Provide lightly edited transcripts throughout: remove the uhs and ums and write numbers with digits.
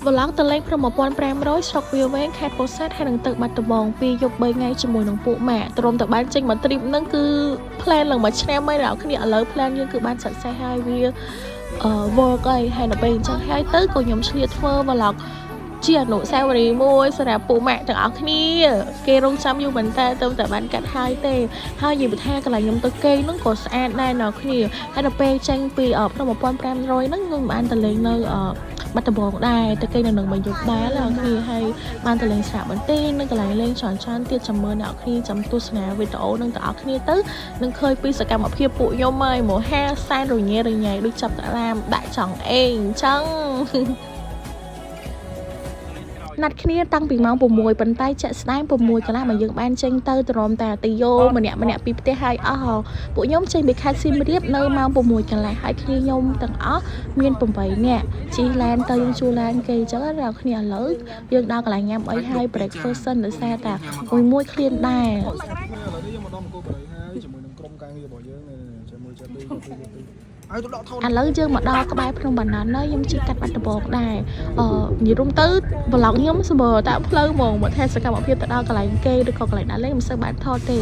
Vlog ទៅលេងភ្នំ1500ស្រុកវាលវែងខេត្តពោធិ៍សាត់ហើយនឹងទៅបាត់ដំបង2យប់3ថ្ងៃជាមួយនឹងពួកម៉ាក់ទ្រាំតែបានចេញមក trip ហ្នឹងគឺ plan ឡើងមួយឆ្នាំហើយអ្នកគ្នាឥឡូវ plan យើងគឺបាន success ហើយវាwork ហើយហើយដល់ពេលអញ្ចឹងហើយទៅក៏ខ្ញុំឆ្លៀតធ្វើ vlog ជាអនុស្សាវរីយ៍មួយសម្រាប់ពួកម៉ាក់ទាំងអស់គ្នាគេរងចាំយូរមែនតើទៅតែបានកាត់ហើយទេហើយនិយាយថាកន្លែងខ្ញុំទៅគេងហ្នឹងក៏ស្អាតដែរអ្នកគ្នាហើយដល់ពេលចេញពីភ្នំ1500ហ្នឹងខ្ញុំបានទៅលេងនៅបាត់ដំបងដែរទៅគេងនៅនឹងមួយយប់ដែរអ្នកគ្នាហើយបានទៅលេងស្រាបន្ទីនៅកន្លែងលេងច្រើនច្រើនទៀតចាំមើលអ្នកគ្នាចាំទស្សនាវីដេអូនឹងទាំងអស់គ្នាទៅនឹងឃើញពីសកម្មភាពពួកខ្ញុំហើយមកហាសែនរញ៉េរញ៉ៃដូចចាប់កាឡាមដាក់ចង់អេងអញ្ចឹង ណាត់គ្នាតាំងពីម៉ោង6ប៉ុន្តែជាក់ស្ដែង6កន្លះមកយើងបានចេញទៅទ្រាំតែទីយោម្នាក់ម្នាក់ពីផ្ទះហើយអស់ពួកខ្ញុំចេញពីខេត្តសៀមរាបនៅម៉ោង6កន្លះហើយគ្នាខ្ញុំទាំងអស់មាន8នាក់ជិះឡានទៅយើងជួលឡានគេអញ្ចឹងដល់គ្នាឥឡូវយើងដល់កន្លែងញ៉ាំអីហើយ breakfast សិនដោយសារតែមួយមួយឃ្លានដែរ ឥឡូវនេះយើងមកដល់មង្គលបុរីហើយជាមួយនឹងក្រុមការងាររបស់យើងនេះជាមួយជាពីរពីរពីរហើយទៅដកថត ឥឡូវយើងមកដល់ក្បែរភ្នំបាណន់ហើយខ្ញុំជិះកាត់បាត់ដំបងដែរអឺនិយាយរួមទៅvlog ខ្ញុំសម្បូរតែផ្លូវហ្មងមកថាសកម្មភាពទៅដល់កន្លែងគេឬក៏កន្លែងដើរលេងមិនសូវបានថតទេ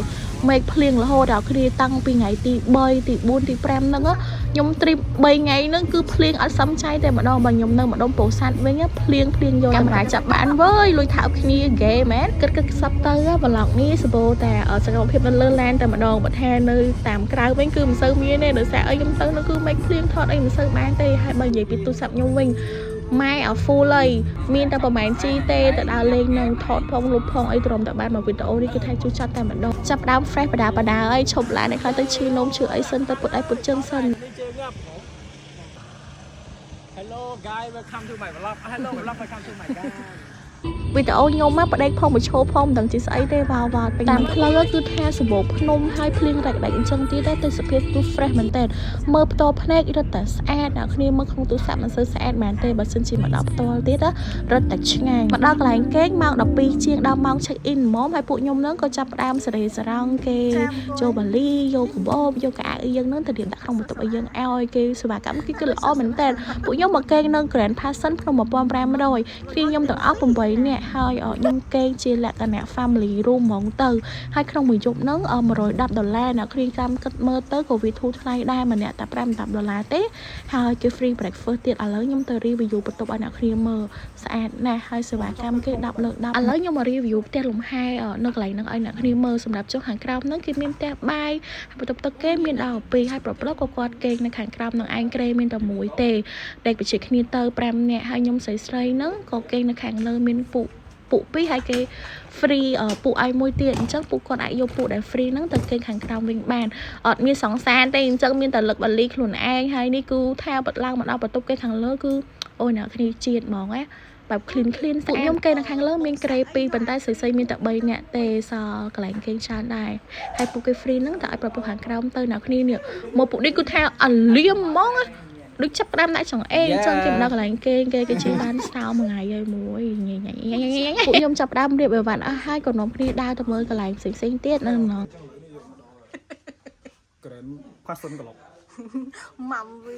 មេឃភ្លៀងរហូតដល់គ្នាតាំងពីថ្ងៃទី3ទី4ទី5ហ្នឹងខ្ញុំ trip 3ថ្ងៃហ្នឹងគឺភ្លៀងអត់សំចៃតែម្ដងបើខ្ញុំនៅម្ដុំពោធិ៍សាត់វិញភ្លៀងភ្លៀងយកកាមេរ៉ាចាប់បានវើយលួចថើបគ្នាហ្គេមែនគិតគិតខ្សឹបទៅvlog នេះសម្បូរតែសកម្មភាពនៅលើឡានតែម្ដងបើថានៅតាមក្រៅវិញគឺមិនសូវមានទេដោយសារអីខ្ញុំទៅនោះគឺមេឃភ្លៀងថតអីមិនសូវបានទេហើយបើនិយាយពីទូរស័ព្ទខ្ញុំវិញម៉ែអ full ហើយមានតែប្រហែល G ទេទៅដើរលេងនឹងថតផងលុបផងអីទ្រាំតែបានមកវីដេអូនេះគឺថាជួយចាត់តែម្ដងចាប់ដើម fresh បដាបដាអីឈប់ឡានឲ្យខ្លះទៅឈឺនោមឈឺអីសិនទៅពុតអីពុតជើងសិន Hello guys, welcome to my vlog. Hello vlog, welcome to my guys. វីដេអូខ្ញុំមកប្តេកផងមកឈោផងមិនដឹងជាស្អីទេវ៉ាវវ៉ាវតាមផ្លូវគឺថាសម្បូរភ្នំហើយភ្លៀងរ៉ាច់ដាច់អញ្ចឹងទៀតតែទេសភាពគឺ fresh មែនតើមើលផ្ទាល់ភ្នែករត់តែស្អាតអ្នកគ្នាមើលក្នុងទូរស័ព្ទមិនសូវស្អាតមែនទេបើសិនជាមកដល់ផ្ទាល់ទៀតរត់តែឆ្ងាញ់មកដល់កន្លែងគេងម៉ោង12ជាងដល់ម៉ោង check in ហ្មងហើយពួកខ្ញុំនឹងក៏ចាប់ផ្ដើមសេរីសរងគេចូលបាលីយកកាបូបយកកៅអៅយើងនឹងទៅរៀបដាក់ក្នុងបន្ទប់ឲ្យយើងឲ្យគេសេវាកម្មគេគឺល្អមែនតើពួកខ្ញុំមកគេងនៅ Grand Passion ភ្នំ1500គ្នាខ្ញុំទាំងអស់8នាក់ហើយខ្ញុំគេងជាលក្ខណៈ family room ហ្មងទៅហើយក្នុងមួយយប់ហ្នឹង110ដុល្លារអ្នកគ្នាចាំគិតមើលទៅក៏វាធូរថ្លៃដែរម្នាក់តែ5 10ដុល្លារទេហើយគេ free breakfast ទៀតឥឡូវខ្ញុំទៅ review បន្ទប់ឲ្យអ្នកគ្នាមើលស្អាតណាស់ហើយសេវាកម្មគេ10លើ10ឥឡូវខ្ញុំមក review ផ្ទះលំហែនៅកន្លែងហ្នឹងឲ្យអ្នកគ្នាមើលសម្រាប់ចុះខាងក្រោមហ្នឹងគេមានផ្ទះបាយហើយបន្ទប់ទឹកគេមានដល់2ហើយប្រប្រុសក៏គាត់គេងនៅខាងក្រោមនឹងឯងក្រេមានតែមួយទេដេកបជាគ្នាទៅ5នាក់ហើយខ្ញុំស្រីស្រីហ្នឹងក៏គេងនៅខាងលើមានពួកពួកពីរហើយគេ free ពួកឲ្យមួយទៀតអញ្ចឹងពួកគាត់អាចយកពួកដែល free ហ្នឹងទៅគេងខាងក្រោមវិញបានអត់មានសង្សារទេអញ្ចឹងមានតែលឹកបាលីខ្លួនឯងហើយនេះគឺថាបត់ឡើងមកដល់បន្ទប់គេខាងលើគឺអូយអ្នកគ្នាជាតិហ្មងណាបែប clean clean ពួកខ្ញុំគេនៅខាងលើមានក្រេ2ប៉ុន្តែស្រីៗមានតែ3នាក់ទេសល់កន្លែងគេងច្រើនដែរហើយពួកគេ free ហ្នឹងតែឲ្យប្រពុះខាងក្រោមទៅអ្នកគ្នានេះមកពួកនេះគឺថាអាលៀមហ្មងណាដូចចាប់ផ្ដើមដាក់ចង្អេងចឹងគេមកដល់កន្លែងគេគេគេជិះបានសោមួយថ្ងៃហើយមួយញ៉ៃញ៉ៃញ៉ៃញ៉ៃពួកខ្ញុំចាប់ផ្ដើមរៀបអីវ៉ាន់អស់ហើយក៏នាំគ្នាដើរទៅមើលកន្លែងផ្សេងផ្សេងៗទៀតនៅក្នុង Grand Passion ក្លុក ម៉ាំវី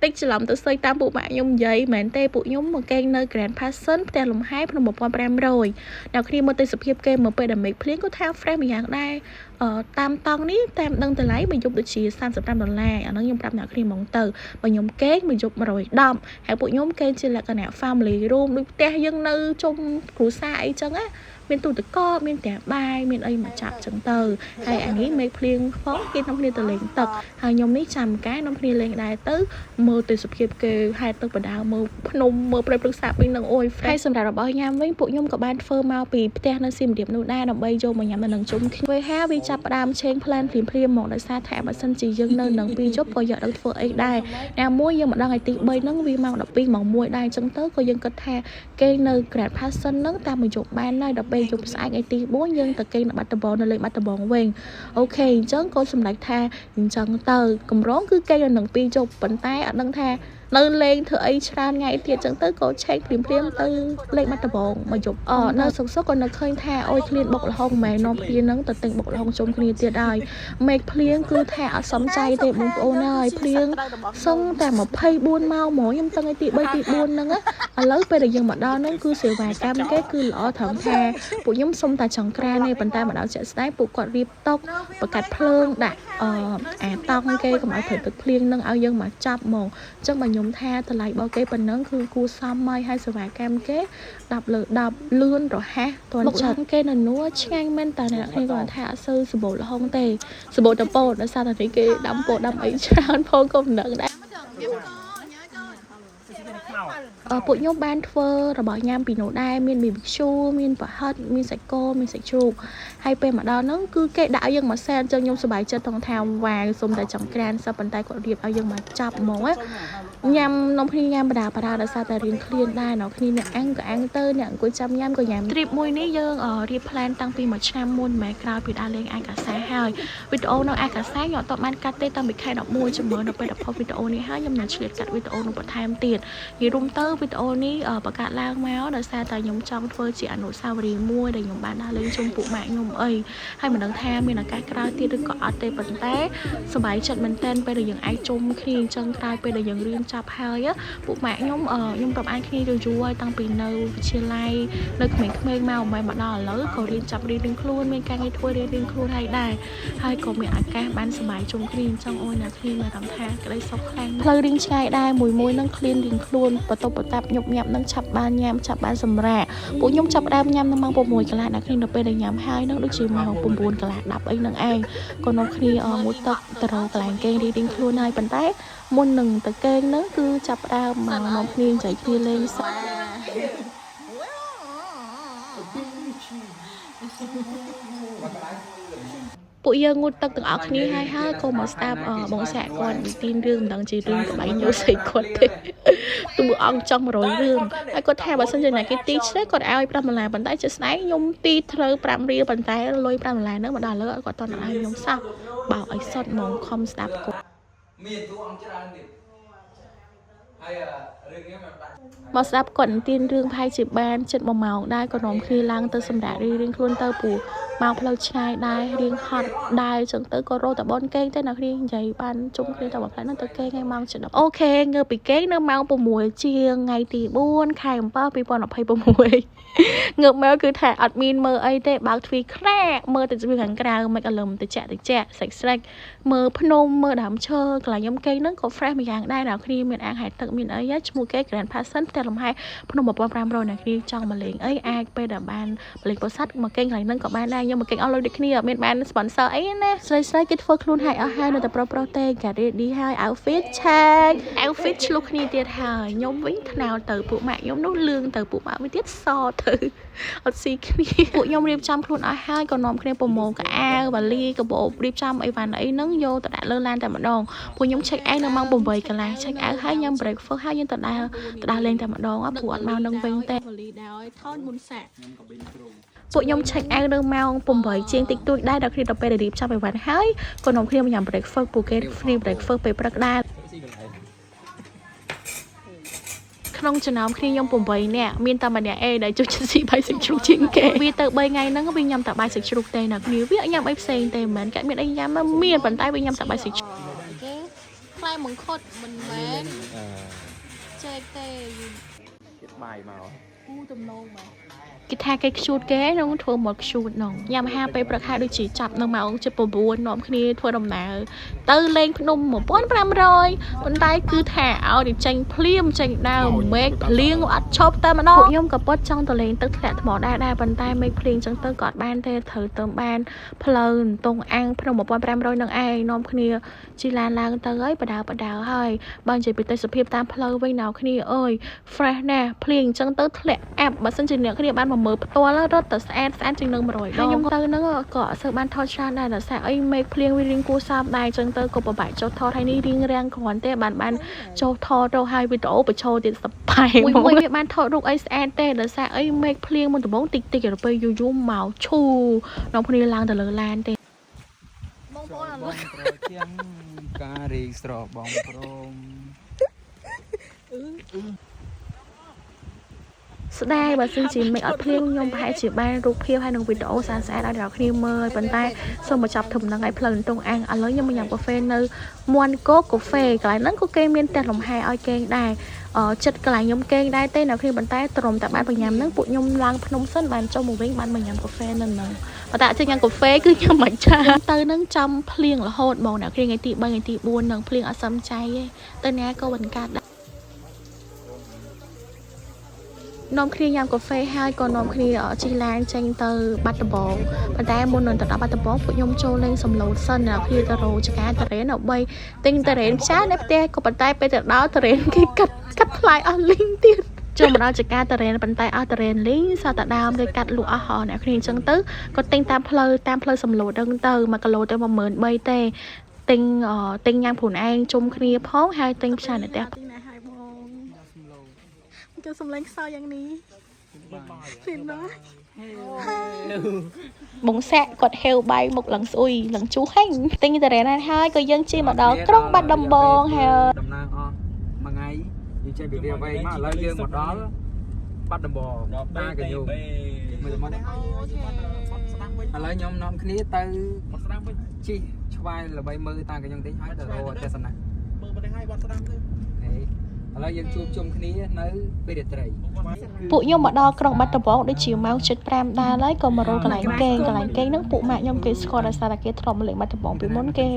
តិចច្រឡំទៅសើចតាមពួកម៉ាក់ខ្ញុំនិយាយមែនទេពួកខ្ញុំមកគេងនៅ Grand Passion ផ្ទះលំហែភ្នំ1500អ្នកគ្នាមើលទេសភាពគេមើលពេលដែលមេឃភ្លៀងក៏ថា fresh ម្យ៉ាងដែរអឺតាមតង់នេះតាមដឹងតម្លៃមួយយប់ដូចជា35ដុល្លារអាហ្នឹងខ្ញុំប្រាប់អ្នកគ្នាហ្មងទៅបើខ្ញុំគេងមួយយប់110ហើយពួកខ្ញុំគេងជាលក្ខណៈ family room ដូចផ្ទះយើងនៅជុំគ្រួសារអីចឹងណាមានទូទឹកកកមានផ្ទះបាយមានអីមកចាប់ចឹងទៅហើយអានេះមេឃភ្លៀងផងគេនាំគ្នាទៅលេងទឹកហើយខ្ញុំនេះចាំការនាំគ្នាលេងដែរទៅ មើលទេសភាពគេហែទឹកបដាមើលភ្នំមើលព្រៃព្រឹក្សាវិញនឹងអូយហើយសម្រាប់របស់ញ៉ាំវិញពួកខ្ញុំក៏បានធ្វើមកពីផ្ទះនៅសៀមរាបនោះដែរដើម្បីយកមកញ៉ាំនៅនឹងជុំគ្នាពេលហាវាចាប់ផ្ដើមឆេង plan ភ្លាមភ្លាមៗមកដោយសារថាបើសិនជាយើងនៅនឹងពីរយប់ក៏យកដឹងធ្វើអីដែរណាមួយយើងមកដល់ថ្ងៃទី3ហ្នឹងវាម៉ោង12ម៉ោង1ដែរអញ្ចឹងទៅក៏យើងគិតថាគេនៅ Grand Passion ហ្នឹងតាមមួយយប់បានហើយដល់ពេលយប់ស្អែកថ្ងៃទី4យើងទៅគេនៅបាត់ដំបងនៅលេងបាត់ដំបងវិញ OK អញ្ចឹងក៏សម្រេចថាអញ្ចឹងទៅកម្រងគឺគេនៅនឹងពីរយប់ប៉ុន្តែអត់ដឹងថា នៅលេងធ្វើអីច្រើនថ្ងៃទៀតចឹងទៅក៏ឆែកភ្លាមភ្លាមៗទៅលេងបាត់ដំបងមកយប់អនៅសុកសុកក៏នៅឃើញថាអូយឃ្លានបុកល្ហុងម៉ែនាំគ្នានឹងទៅទិញបុកល្ហុងជុំគ្នាទៀតហើយមេឃភ្លៀងគឺថាអត់សំចៃទេបងប្អូនអើយភ្លៀងសឹងតែ24ម៉ោងហ្មងខ្ញុំតាំងឲ្យទី3ទី4ហ្នឹងណាឥឡូវពេលដែលយើងមកដល់ហ្នឹងគឺសេវាកម្មគេគឺល្អត្រង់ថាពួកខ្ញុំសុំតែចង្ក្រានទេប៉ុន្តែមកដល់ជាក់ស្ដែងពួកគាត់រៀបតុបកាត់ភ្លើងដាក់អឺអាតង់គេកុំឲ្យត្រូវទឹកភ្លៀងហ្នឹងឲ្យយើងមកចាប់ហ្មងអញ្ចឹងបើខ្ញុំថាតម្លៃរបស់គេប៉ុណ្ណឹងគឺគួរសមហើយហើយសេវាកម្មគេ10លើ10លឿនរហ័សទាន់ចិត្តគេនៅនោះឆ្ងាញ់មែនតើអ្នកគ្នាគាត់ថាអត់សូវសម្បូរល្ហុងទេសម្បូរតពោតដោយសារតែនេះគេដាំពោតដាំអីច្រើនផងក៏មិនដឹងដែរ អឺពួកខ្ញុំបានធ្វើរបស់ញ៉ាំពីនោះដែរមាន BBQ មានប្រហិតមានសាច់គោមានសាច់ជ្រូកហើយពេលមកដល់ហ្នឹងគឺគេដាក់ឲ្យយើងមកសែនអញ្ចឹងខ្ញុំសប្បាយចិត្តថងថាវ៉ាវសុំតែចង្ក្រានសោះប៉ុន្តែគាត់រៀបឲ្យយើងមកចាប់ហ្មងណាញ៉ាំនំគ្នាញ៉ាំបដាបដាដោយសារតែរៀងឃ្លានដែរណោះគ្នាអ្នកអាំងក៏អាំងទៅអ្នកអង្គុយចាំញ៉ាំក៏ញ៉ាំ trip មួយនេះយើងអឺរៀប plan តាំងពីមួយឆ្នាំមុនមិនមែនក្រោយពីដើរលេងឯកសារហើយវីដេអូនៅឯកសារខ្ញុំអត់តបានកាត់ទេតាំងពីខែ11ចាំមើលនៅពេលដល់ផុសវីដេអូនេះហើយខ្ញុំនឹងឆ្លៀតកាត់វីដេអូនោះបន្ថែមទៀត និយាយរួមទៅវីដេអូនេះអឺបង្កើតឡើងមកដោយសារតែខ្ញុំចង់ធ្វើជាអនុស្សាវរីយ៍មួយដែលខ្ញុំបានដើរលេងជុំពួកម៉ាក់ខ្ញុំអីហើយមិនដឹងថាមានឱកាសក្រោយទៀតឬក៏អត់ទេប៉ុន្តែសប្បាយចិត្តមែនទែនពេលដែលយើងអាចជុំគ្នាអញ្ចឹងក្រោយពេលដែលយើងរៀនចប់ហើយពួកម៉ាក់ខ្ញុំអឺខ្ញុំរាប់អានគ្នាយូរយូរហើយតាំងពីនៅវិទ្យាល័យនៅក្មេងៗមកមិនមកដល់ឥឡូវក៏រៀនចាប់រៀនរៀងខ្លួនមានការងារធ្វើរៀនរៀងខ្លួនហើយដែរហើយក៏មានឱកាសបានសប្បាយជុំគ្នាអញ្ចឹងអូយអ្នកគ្នាមានអារម្មណ៍ថាក្តីសុខខ្លាំងផ្លូវរៀងឆ្ងាយដែរមួយមួយនឹងឃ្លានរៀងខ្លួនបន្ទប់បន្តាប់ញាប់ញាប់នឹងឆាប់បានញ៉ាំឆាប់បានសម្រាកពួកខ្ញុំចាប់ផ្ដើមញ៉ាំនៅម៉ោង6កន្លះអ្នកគ្នានៅពេលដែលញ៉ាំហើយនឹងដូចជាម៉ោង9កន្លះ10អីនឹងឯងក៏នាំគ្នាអងូតទឹកទៅរកកន្លែងគេងរៀងៗខ្លួនហើយប៉ុន្តែមុននឹងទៅគេងហ្នឹងគឺចាប់ផ្ដើមមកនាំគ្នានិយាយគ្នាលេងសើច ពួកយើងងូតទឹកទាំងអស់គ្នាហើយហើយក៏មកស្ដាប់អឺបងសាក់គាត់និទានរឿងមិនដឹងជារឿងក្បែងញូស្អីគាត់ទេ តួអង្គចង់100រឿងហើយគាត់ថាបើសិនជាអ្នកគេទីឆ្នេះគាត់ឲ្យ5ដុល្លារប៉ុន្តែជាស្ដែងខ្ញុំទីត្រូវ5រៀលប៉ុន្តែលុយ5ដុល្លារហ្នឹងមកដល់លើគាត់តន់ឲ្យខ្ញុំសោះបោកឲ្យសុតហ្មងខំស្ដាប់គាត់ មានតួអង្គច្រើនទៀតហើយរឿងនេះមិនដាក់ មកស្ដាប់គាត់និទានរឿងប្រហែលជាបានចិត្ត1ម៉ោងដែរក៏នាំគ្នាឡើងទៅសម្រាប់រៀងៗខ្លួនទៅព្រោះមកផ្លូវឆ្ងាយដែររៀងហត់ដែរចឹងទៅក៏រត់តែបនគេងទៅអ្នកគ្នានិយាយបានជុំគ្នាតែមួយផ្លែហ្នឹងទៅគេងថ្ងៃម៉ោងជិត10OK ងើបពីគេងនៅម៉ោង6ជាងថ្ងៃទី4ខែ7 2026ងើបមកគឺថាអត់មានមើលអីទេបើកទ្វារខ្លាក់មើលតែទ្វារខាងក្រៅមិនអលឹមតិចតិចស្រិចស្រិចមើលភ្នំមើលដើមឈើកន្លែងខ្ញុំគេងហ្នឹងក៏ fresh មួយយ៉ាងដែរអ្នកគ្នាមានអាងហែលទឹកមានអីឈ្មោះគេ Grand Passion ផ្ទះលំហែភ្នំ1500អ្នកគ្នាចង់មកលេងអីអាចពេលដែលបានមកលេងពោធិ៍សាត់មកគេងកន្លែងហ្នឹងក៏បានដែរខ្ញុំមកគេងអស់លុយដូចគ្នាអត់មានបាន sponsor អីណាស្រីស្រីគេធ្វើខ្លួនឲ្យអស់ហើយនៅតែប្រុសប្រុសទេ get ready ហើយ outfit check outfit ឆ្លុះគ្នាទៀតហើយខ្ញុំវិញថ្នោតទៅពួកម៉ាក់ខ្ញុំនោះលឿងទៅពួកម៉ាក់វិញទៀតសទៅអត់ស៊ីគ្នាពួកខ្ញុំរៀបចំខ្លួនអស់ហើយក៏នាំគ្នាប្រមូលកៅអៅវ៉ាលីកាបូបរៀបចំអីវ៉ាន់អីហ្នឹងយកទៅដាក់លើឡានតែម្ដងពួកខ្ញុំ check out នៅម៉ោង8កន្លះ check out ហើយញ៉ាំ breakfast ហើយយើងទៅដើរទៅដើរលេងតែម្ដងព្រោះអត់មកនឹងវិញទេ វលីដោយថនមុនសាក់ ពួកខ្ញុំ check out នៅម៉ោង8ជាងតិចតួចដែរដល់គ្នាដល់ពេលដែលរៀបចំអីវ៉ាន់ហើយក៏នាំគ្នាមកញ៉ាំ breakfast ពួកគេ free breakfast ពេលព្រឹកដែរក្នុងចំណោមគ្នាខ្ញុំ8នាក់មានតែម្នាក់ឯងដែលចូលចិត្តស៊ីបាយសាច់ជ្រូកជាងគេវាទៅ3ថ្ងៃហ្នឹងវាញ៉ាំតែបាយសាច់ជ្រូកទេណាគ្នាវាអត់ញ៉ាំអីផ្សេងទេមិនមែនគេមានអីញ៉ាំមានប៉ុន្តែវាញ៉ាំតែបាយសាច់ជ្រូក គេផ្លែមង្ឃុតមិនមែនចេកទេយូ គេបាយមក គូទំនងមក គេថាគេខ្ជូតគេហ្នឹងធ្វើមកខ្ជូតហ្នឹងញ៉ាំអាហារពេលព្រឹកហើយដូចជាចាប់នៅម៉ោង7:09នាំគ្នាធ្វើដំណើរទៅលេងភ្នំ1500ប៉ុន្តែគឺថាឲ្យតែចេញភ្លាមចេញដើមមេឃភ្លៀងអត់ឈប់តែម្ដងពួកខ្ញុំក៏ពិតចង់ទៅលេងទឹកធ្លាក់ថ្មដែរដែរប៉ុន្តែមេឃភ្លៀងចឹងទៅក៏អត់បានទេត្រូវទៅបានផ្លូវតងអាំងភ្នំ1500នឹងឯងនាំគ្នាជិះឡានឡើងទៅហើយបដើបដើហើយបើនិយាយពីទេសភាពតាមផ្លូវវិញណៅគ្នាអើយ fresh ណាស់ភ្លៀងអញ្ចឹងទៅធ្លាក់អាប់បើសិនជាអ្នកគ្នាបានមកមើលផ្ទាល់រត់តែស្អាតស្អាតជាងនឹង100ដងហើយខ្ញុំទៅហ្នឹងក៏អត់សូវបានថតច្រើនដែរដោយសារអីមេឃភ្លៀងវារៀងគួរសមដែរអញ្ចឹងទៅក៏ពិបាកចុះថតហើយនេះរៀងរាំងគ្រាន់ទេបានបានចុះថតទៅហើយវីដេអូបញ្ឈរទៀតសប្បាយមួយមួយវាបានថតរូបអីស្អាតទេដោយសារអីមេឃភ្លៀងមុនដំបូងតិចតិចទៅពេលយូរយូរមកឈូនាំគ្នាឡើងទៅលើឡានទេ បងប្អូនអត់ បងប្រជាងការរីកស្របងព្រម ស្ដាយបើសិនជាមិនអត់ភ្លៀងខ្ញុំប្រហែលជាបានរូបភាពហើយនឹងវីដេអូស្អាតស្អាតឲ្យដល់គ្នាមើលប៉ុន្តែសូមបញ្ចប់ត្រឹមហ្នឹងហើយផ្លូវតងអាំងឥឡូវខ្ញុំមកញ៉ាំកាហ្វេនៅមួនកូកាហ្វេកន្លែងហ្នឹងក៏គេមានផ្ទះលំហែឲ្យគេងដែរអឺចិត្តកន្លែងខ្ញុំគេងដែរទេនៅគ្នាប៉ុន្តែត្រឹមតែបានបញ្ញាំហ្នឹងពួកខ្ញុំឡើងភ្នំសិនបានចុះមកវិញបានមកញ៉ាំកាហ្វេនៅហ្នឹងប៉ុន្តែអត់ចេះញ៉ាំកាហ្វេគឺខ្ញុំមិនឆាទៅហ្នឹងចំភ្លៀងរហូតហ្មងអ្នកគ្នាថ្ងៃទី3ថ្ងៃទី4ហ្នឹងភ្លៀងអត់សំចៃទេទៅណាក៏មិនកើតដែរ នាំគ្នាញ៉ាំកាហ្វេហើយក៏នាំគ្នាជិះឡានចេញទៅបាត់ដំបងប៉ុន្តែមុននឹងទៅដល់បាត់ដំបងពួកខ្ញុំចូលលេងសំឡូតសិនអ្នកគ្នាទៅរោចការតរ៉េនដើម្បីទិញតរ៉េនផ្សានៅផ្ទះក៏ប៉ុន្តែពេលទៅដល់តរ៉េនគេកាត់កាត់ថ្លៃអស់លីងទៀតចូលមកដល់ចការតរ៉េនប៉ុន្តែអស់តរ៉េនលីងសតដើមគេកាត់លក់អស់ហោអ្នកគ្នាអញ្ចឹងទៅក៏ទិញតាមផ្លូវតាមផ្លូវសំឡូតហ្នឹងទៅ1គីឡូទៅ13000ទេទិញទិញញ៉ាំខ្លួនឯងជុំគ្នាផងហើយទិញផ្សានៅផ្ទះ ទីណាហើយបងគឺសំឡេងខ្សោយយ៉ាងនេះឃើញណា បងសាក់គាត់ហេវបាយមុខឡើងស្អុយឡើងជូរហេងទិញតរ៉េណាហើយក៏យើងជិះមកដល់ក្រុងបាត់ដំបងហើយ តំណាងអស់មួយថ្ងៃយើងចេញពីវាវែងមកឥឡូវយើងមកដល់បាត់ដំបងតាកញ្ញូមើលមកឥឡូវខ្ញុំនាំគ្នាទៅជិះឆ្វែលល្បីមើលតាកញ្ញូតិចហើយទៅរកទស្សនៈ មើលមិនឲ្យបាត់ស្ដាំទៅ ហេឥឡូវយើងជួបជុំគ្នានៅពេលរាត្រី ពួកខ្ញុំមកដល់ក្រុងបាត់ដំបងដូចជាម៉ោង7:05ដែរហើយក៏មករកកន្លែងគេងកន្លែងគេងហ្នឹងពួកម៉ាក់ខ្ញុំគេស្គាល់ដោយសារតែគេធ្លាប់មកលេងបាត់ដំបងពីមុនគេ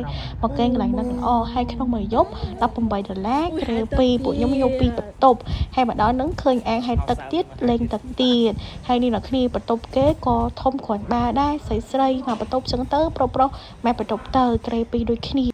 មកគេងកន្លែងហ្នឹងអស់ហើយក្នុងមួយយប់18ដុល្លារគ្រែ2ពួកខ្ញុំយក2បន្ទប់ហើយមកដល់ហ្នឹងឃើញអាងហែលទឹកទៀតលេងទឹកទៀតហើយនេះអ្នកគ្នាបន្ទប់គេក៏ធំគ្រាន់បើដែរស្រីស្រីមកបន្ទប់ចឹងទៅប្រុសប្រុសមកបន្ទប់ទៅគ្រែ2ដូចគ្នា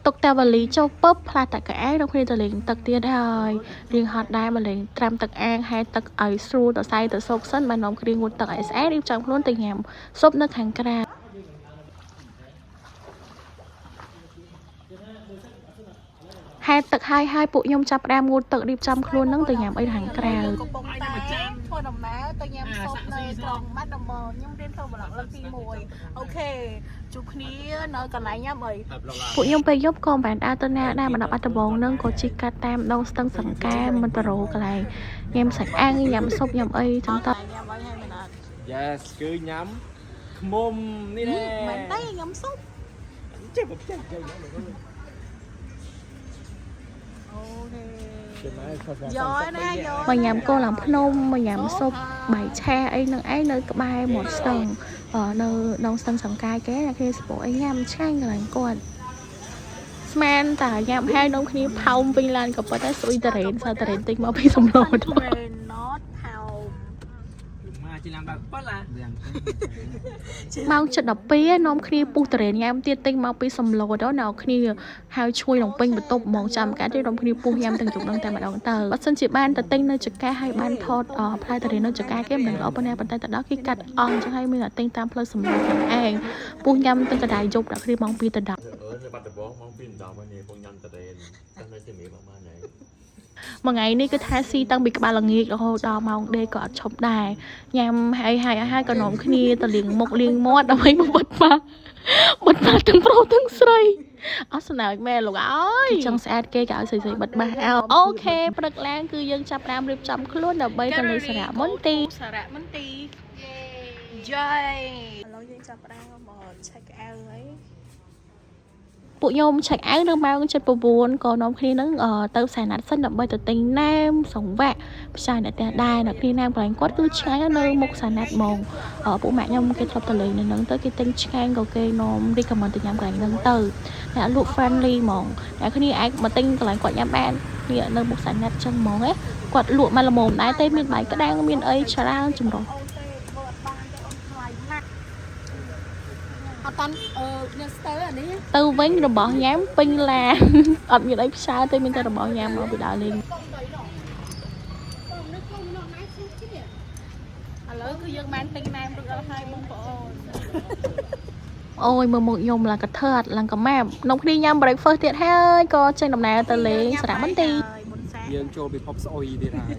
ទុកតែវ៉ាលីចុះពឹបផ្លាស់តែកៅអៅដល់គ្នាទៅលេងទឹកទៀតហើយរៀងហត់ដែរមកលេងត្រាំទឹកអាងហែលទឹកឲ្យស្រួលដល់សៃទៅសោកសិនបាននាំគ្នាងូតទឹកឲ្យស្អាតរៀបចំខ្លួនទៅញ៉ាំស៊ុបនៅខាងក្រៅហែលទឹកហើយហើយពួកខ្ញុំចាប់ផ្ដើមងូតទឹករៀបចំខ្លួននឹងទៅញ៉ាំអីខាងក្រៅ កំពុងតែធ្វើដំណើរទៅញ៉ាំស៊ុបនៅក្រុងបាត់ដំបងខ្ញុំរៀនធ្វើប្លុកលើកទី1OK ជួបគ្នានៅកន្លែងញ៉ាំអី ពួកខ្ញុំពេលយប់ក៏មិនបានដើរទៅណាដែរមកដល់បាត់ដំបងនឹងក៏ជិះកាត់តាមដងស្ទឹងសង្កែមិនទៅរកកន្លែងញ៉ាំសាច់អាំងញ៉ាំស៊ុបញ៉ាំអីចឹងទៅ ញ៉ាំអីហើយមែនអត់ Yes គឺញ៉ាំខ្មុំនេះណែ មែនទេញ៉ាំស៊ុប ចេះបើចេះចេះ OK ចេះមកខុស យកណាយក មកញ៉ាំគោឡើងភ្នំមកញ៉ាំស៊ុបបាយឆាអីនឹងឯងនៅក្បែរមាត់ស្ទឹងអឺនៅដងស្ទឹងសង្កែគេអ្នកគ្នាសពោអីញ៉ាំឆ្ងាញ់កន្លែងគាត់ស្មានតែញ៉ាំហើយនំគ្នាផោមវិញឡានក៏ប៉ុន្តែស្អុយតរ៉េនសើតរ៉េនតិចមកពីសំឡូត ណតផោម មកជិះឡានបើប៉ុណ្ណា យ៉ាង ម៉ោង7:12នាំគ្នាពុះតរ៉េនញ៉ាំទៀតទិញមកពីសំឡូតដល់អ្នកគ្នាហើយជួយរំពេញបន្ទប់ហ្មងចាំកាទៀតនាំគ្នាពុះញ៉ាំទាំងជុំនឹងតែម្ដងទៅបើសិនជាបានទៅទិញនៅចកាហើយបានថតអផ្លែតរ៉េននៅចកាគេមិនដឹងល្អប៉ុណ្ណាប៉ុន្តែទៅដល់គេកាត់អស់អញ្ចឹងហើយមានតែទិញតាមផ្លូវសំឡូតហ្នឹងឯងពុះញ៉ាំទាំងកដាយយប់ដល់គ្នាម៉ោង2ទៅដល់ អឺនៅបាត់ដំបងម៉ោង2 10ហើយនេះពងញ៉ាំតរេនតែនៅជំរាបបានហើយ មួយថ្ងៃនេះគឺថាស៊ីតាំងពីក្បាលល្ងាចរហូតដល់ម៉ោងដេកក៏អត់ឈប់ដែរញ៉ាំហើយហើយហើយក៏នាំគ្នាទៅលាងមុខលាងមាត់ដើម្បីមកបិទបាបិទបាទាំងប្រុសទាំងស្រីអត់ស្នើចមែនលោកអើយចង់ស្អាតគេក៏ឲ្យស្រីៗបិទបាសអោ OK ព្រឹកឡើងគឺយើងចាប់ផ្ដើមរៀបចំខ្លួនដើម្បីទៅលេងសារមន្ទីរ សារមន្ទីរយេឥឡូវយើងចាប់ផ្ដើមមក check out ហើយ ពួកខ្ញុំ check out នៅម៉ោង7:09ក៏នាំគ្នានឹងទៅផ្សារណាត់សិនដើម្បីទៅទិញណែមសង្វាក់ផ្សាយអ្នកផ្ទះដែរអ្នកគ្នាណែមកន្លែងគាត់គឺឆ្ងាយណាស់នៅមុខផ្សារណាត់ហ្មងពួកម៉ាក់ខ្ញុំគេធ្លាប់ទៅលេងនៅហ្នឹងទៅគេទិញឆ្ងាញ់ក៏គេនាំ recommend ទៅញ៉ាំកន្លែងហ្នឹងទៅអ្នកលក់ friendly ហ្មងអ្នកគ្នាអាចមកទិញកន្លែងគាត់ញ៉ាំបាននេះនៅមុខផ្សារណាត់ចឹងហ្មងឯងគាត់លក់មកល្មមដែរទេមានបាយក្តាំងមានអីច្រើនចម្រុះ អូនទេធ្វើអត់បានទេអូនថ្លៃណាស់អត់តាន់អឺអ្នកស្ទើអានេះ ទៅវិញរបស់ញ៉ាំពេញឡាន អត់មានអីផ្សាទេមានតែរបស់ញ៉ាំមកពីដើរលេង ឥឡូវគឺយើងបានទិញណែមរួចរាល់ហើយបងប្អូន អូយមើលមុខខ្ញុំឡើងកថើតឡើងកម៉ាប់នំគ្នាញ៉ាំ breakfast ទៀតហើយក៏ចេញដំណើរទៅលេងសារមន្ទីរ មុនសា យើងចូលពិភពស្អុយទៀតហើយ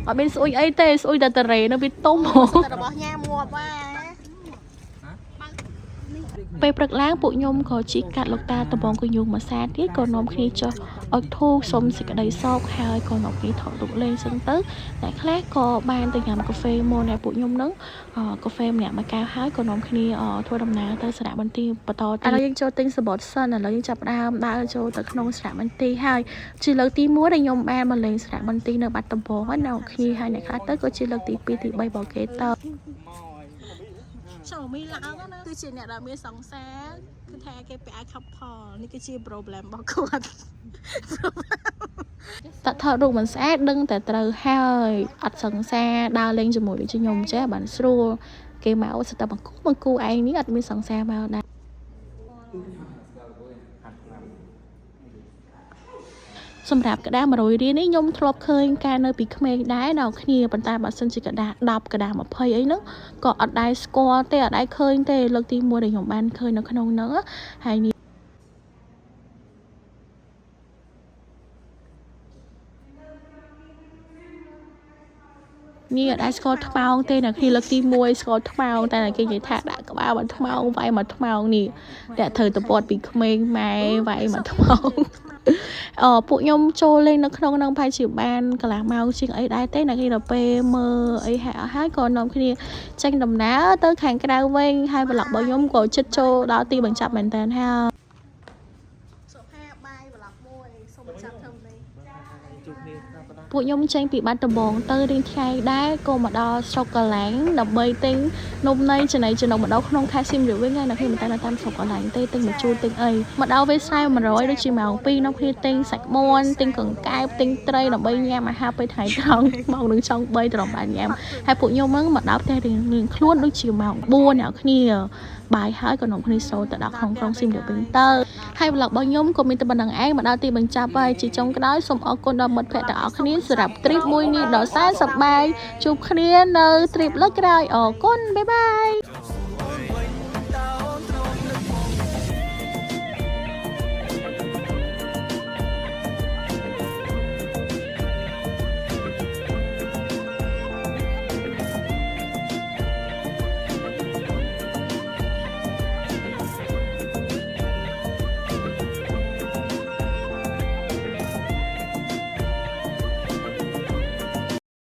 អត់មានស្អុយអីទេស្អុយតែតរេនៅវាទុំហ្មង តែរបស់ញ៉ាំងាប់ហ่า ពេលព្រឹកឡើងពួកខ្ញុំក៏ជិះកាត់លោកតាដំបងកញ្ញុងមួយសាទៀតក៏នាំគ្នាចុះអុជធូបសុំសេចក្តីសុខហើយក៏នាំគ្នាថតរូបលេងចឹងទៅតែខ្លះក៏បានទៅញ៉ាំកាហ្វេមុនដែលពួកខ្ញុំនឹងកាហ្វេម្នាក់មួយកែវហើយក៏នាំគ្នាធ្វើដំណើរទៅសារមន្ទីរបន្តទៀតឥឡូវយើងចូលទិញសំបុត្រសិនឥឡូវយើងចាប់ផ្ដើមដើរចូលទៅក្នុងសារមន្ទីរហើយជាលើកទី1ដែលខ្ញុំបានមកលេងសារមន្ទីរនៅបាត់ដំបងហ្នឹងអ្នកគ្នាហើយអ្នកខ្លះទៅក៏ជាលើកទី2ទី3របស់គេទៅ ចូលមីឡើងណាគឺជាអ្នកដែលមានសង្សារគឺថាគេពាក់អាវ couple នេះគឺជា problem របស់គាត់ តថតរូបមិនស្អាតដឹងតែត្រូវហើយអត់សង្សារដើរលេងជាមួយដូចជាខ្ញុំចេះបានស្រួលគេមកសិតតែបង្គូបង្គូឯងនេះអត់មានសង្សារមកដែរសម្រាប់ក្តារ100រៀលនេះខ្ញុំធ្លាប់ឃើញកាលនៅពីក្មេងដែរដល់គ្នាប៉ុន្តែបើសិនជាក្តារ10ក្តារ20អីហ្នឹងក៏អត់ដែរស្គាល់ទេអត់ដែរឃើញទេលើកទី1ដែលខ្ញុំបានឃើញនៅក្នុងហ្នឹងហើយនេះ នេះអត់ដែរស្គាល់ថ្មោងទេអ្នកគ្នាលើកទី1ស្គាល់ថ្មោងតែគេនិយាយថាដាក់ក្បាលមកថ្មោងវាយមកថ្មោងនេះតែត្រូវទៅពាត់ពីក្មេងម៉ែវាយមកថ្មោងអពួកខ្ញុំចូលលេងនៅក្នុងហ្នឹងប្រហែលជាបានកន្លះម៉ោងជាងអីដែរទេអ្នកគ្នាដល់ពេលមើលអីហើយអស់ហើយក៏នាំគ្នាចេញដំណើរទៅខាងក្រៅវិញហើយប្លុករបស់ខ្ញុំក៏ជិតចូលដល់ទីបញ្ចប់មែនតើហើយ សុភាបាយ vlog មួយសូមបញ្ចប់ត្រឹមនេះ ពួកខ្ញុំចេញពីបាត់ដំបងទៅរៀងថ្ងៃដែរក៏មកដល់ស្រុកកន្លែងដើម្បីទិញនំន័យចំណីចំណុកមកដល់ក្នុងខេត្តសៀមរាបវិញហើយនៅខ្ញុំមិនតែនៅតាមស្រុកកន្លែងទេទិញមកជូរទិញអីមកដល់វាស្រែ100ដូចជាម៉ោង2នាំគ្នាទិញសាច់មាន់ទិញកង្កែបទិញត្រីដើម្បីញ៉ាំអាហារពេលថ្ងៃត្រង់ម៉ោងនឹងចង់3ត្រង់បានញ៉ាំហើយពួកខ្ញុំហ្នឹងមកដល់ផ្ទះរៀងៗខ្លួនដូចជាម៉ោង4អ្នកគ្នាបាយហើយក៏នាំគ្នាសូទៅដល់ក្នុងក្រុងសៀមរាបវិញទៅ ហើយ vlog របស់ខ្ញុំក៏មានតែប៉ុណ្្នឹងឯងមកដល់ទីបញ្ចប់ហើយជាចុងក្រោយសូមអរគុណដល់មិត្តភ័ក្តិទាំងអស់គ្នាសម្រាប់ trip មួយនេះដ៏សែនសប្បាយជួបគ្នានៅ trip លើកក្រោយអរគុណ bye bye.